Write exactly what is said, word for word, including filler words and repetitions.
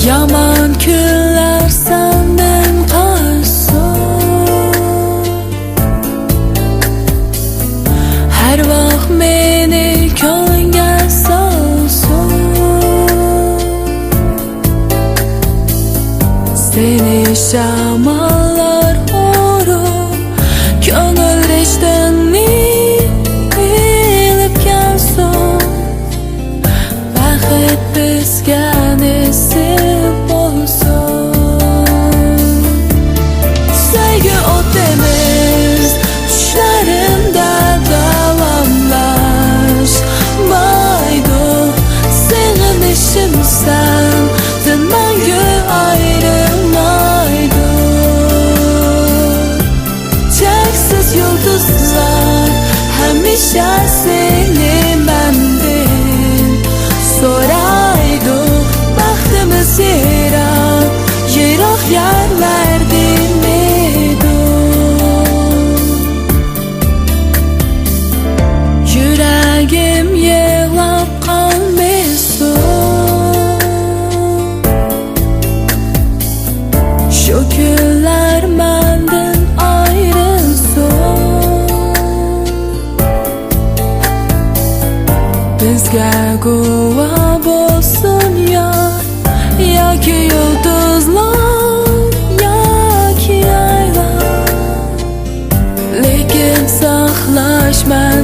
يامان كۈنلەر سەندىن قاچسۇن، ھەر ۋاق مېنى كۆڭلۈڭگە سالسۇن. سېنى شاماللار ئۇرۇپ، كۆڭۈل رىشتىڭنى ئېلىپ كەلسۇن. بەخت بىزگە نېسىپ بولسۇن. سۆيگۈ ئوتىمىز چۈشلىرىمدە داۋاملاشمايدۇ. سېغىنىشىم سەندىن مەڭگۈ ئايرىلمايدۇ. چەكسىز يۇلتۇزلار ھەمىشە سېنى مەندىن سورايدۇ. بەختىمىز يىراق، يىراق يەرلەر دېمىدۇ. يۈرەگىم يىغلاپ قالمىسۇن، شۇ كۈنلەر مەندىن ئايرىلسۇن. بىزگە گۇۋاھ بولسۇن يار، ياكى يۇلتۇزلار، ياكى ئايلار. لېكىن ساقلاش مەن